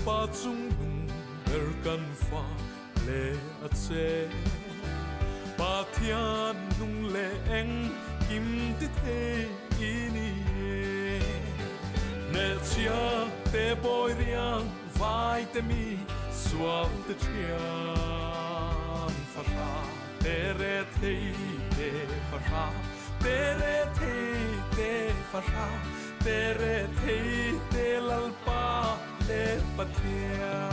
Lalpa chungnung ber kan fa le a che. Pathian nung leh eng kim ti thei i ni e. Hnehchhia te bawi riang vai te mi sual te thian fahra te re thei te fahra te re thei te fahra te re thei te Lalpa le Pathian.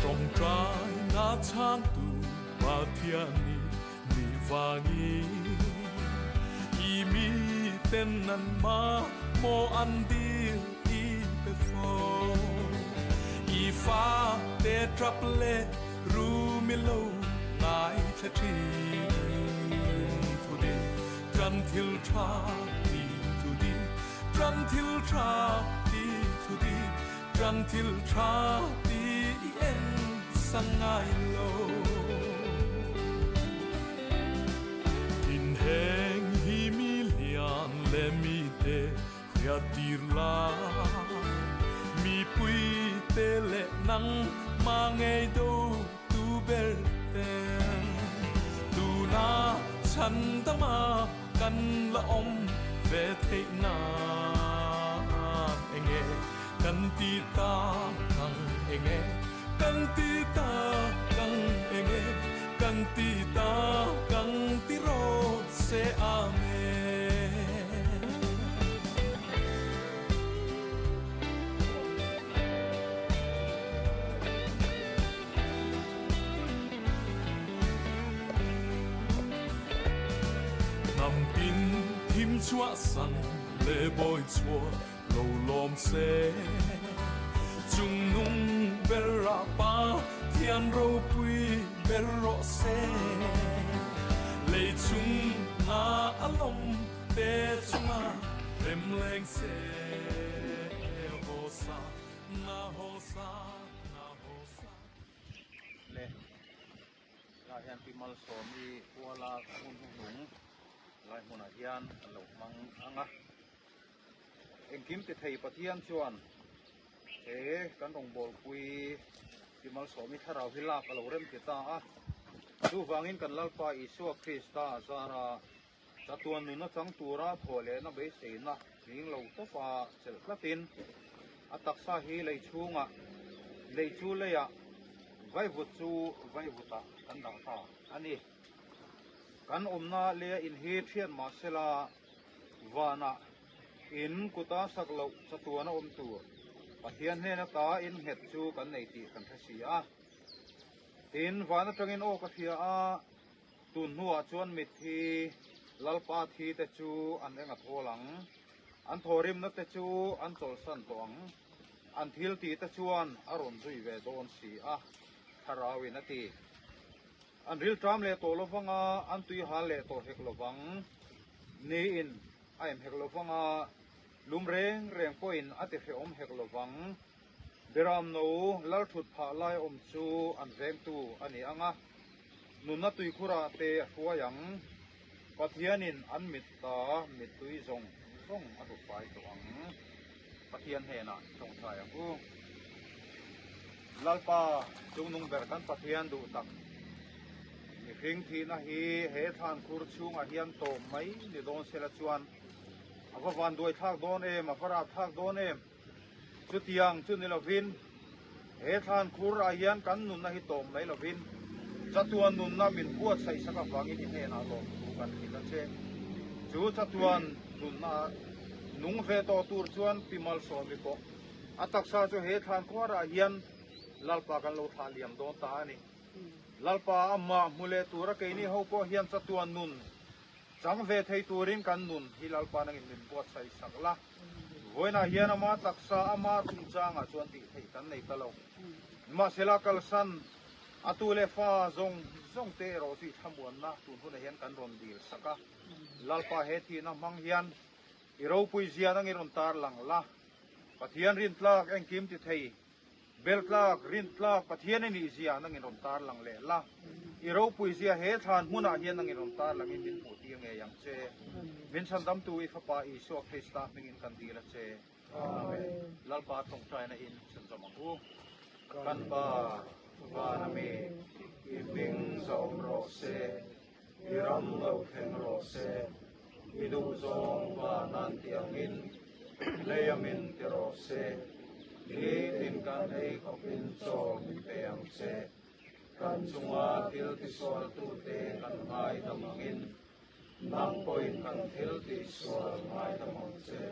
Tawngtai na chhangtu Pathian ni ni vangin i mi ten an ma maw an dil i pe fo. I fa te trap le ru mi lo ngaithla thin thu di tran thil tha ti thu di tran thil tha ti thu di tran thil tha ti i en sang ngai lo. In heng hi mi lian le mi te hriattir la, mipui te leh nang ma ngei do tu ber ten. Tuna chhan dama kan la awm ve theih nan enge kan ti ta kang enge kan ti ta kang enge kan ti ta kang ti rawt se Amen. Hnam tin thim chhuahsan le bawi chhuah lo lawm se. Chungnung ber ah Pa Thian ropui ber rawh se. Lei chung a a lawm te chunga rem leng se. Hosanna, Hosanna, Hosanna. Le lai hian Pi Malsawmi kuala hmun hnuhnung lai hmunah hian an lo hmang ang a. Engkim ti thei Pathian chuan he kan rawngbawlpui Pi Malsawmi thlarau hi lak a lo rem ti ta a. Chuvangin kan Lalpa Isua Krista zara Chatuan nuna chang tura thawh lehna beiseina hming lo tawpa chelh tlatin a taksa hi lei chhungah, lei chu leiah, vaivut chu vaivutah kan dah ta a ni. Kan awmna leia in hi thian mah sela vanah in kuta sak loh chatuan a awm tur Pathian hnen ata in nghet chu kan nei tih kan hre si a. Tin, van atangin aw ka hria a. Tun hnuah chuan mitthi Lalpa thi te chu an eng a thawl ang, an thawhrimna te chu an chawlhsan tawh ang, an thil tih te chuan a rawn zui ve dawn si a, Thlarauin a ti. An rilṭam leh tawh lovang a, an tui hal leh tawh hek lovang, niin a em hek lovang a, lum reng reng pawhin a ti hrehawm hek lovang. Beramno Lalṭhut phah lai awm chu an vengtu a ni ang a. Nunna tuikhurah te a hruai ang. Pathianin an mit ta mittui zawng zawng a hlu fai tawh ang. Pathian hnenah tawngtai ang u. Lalpa chungnung ber kan Pathian duh tak. Mihring thihna hi he thlan khur chhungah hian tawm mai ni dawn sela chuan a va vanduai thlak dawn em, a va rat thlak dawn em. Chutiang chu ni lovin, he thlan khur ah hian kan nunna hi tawm mai lovin, chatuan nunna min buatsaih sak avangin i hnenah lawmthu kan hrilh a che. Chu chatuan nunna nung ve tawh tur chuan Pi Malsawmi pawh a taksa chu he thlan khuar ah hian Lalpa kan lo thlah liam dawn ta a ni. Lalpa amah hmu leh tura keini ho pawh hian chatuan nun Chang ve thei turin kan nun hi Lalpa nangin min buatsaih sak la. Vawiinah hian ama taksa, ama chungchangah chuan tih theih kan nei ta lo. Nimahsela kalsan a tu leh fa zawng zawng te erawh chu i thlamuanna tun hunah hian kan rawn dil sak a. Lalpa he thihna hmang hian i ropui zia nangin rawn tarlang la. Pathian rintlak engkim ti thei. Beltlak, rintlak, Pathian i nih zia nangin rawn tarlang leh la. I ropuizia he thlan hmunah hian nangin rawn tar langin min hmuh tir ngei ang che. Min chhandamtu i Fapa Isua Krista hmingin kan dil a che. Amen. Lalpa tawngtaina in chhunzawm ang u. Kan Pa, van a mi, i hming zawm rawh se, i ram lo thleng rawh se, i duhzawng van an ti angin lei a min ti rawh se, nitin kan ei khawpin chaw min pe ang che. Kan chunga thil tisualtute kan ngaidam angin Nang pawhin kan thil tihsual ngaidam ang che.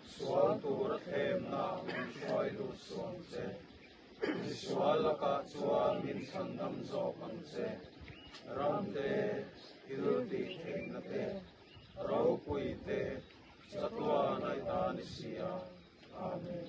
Sual tur a thlemna min hruai lut suh ang che. Misual lakah chuan min chhandam zawk ang che. Ram te, thil tih theihna te, ropui te, chatuan a i ta ni si a. Amen.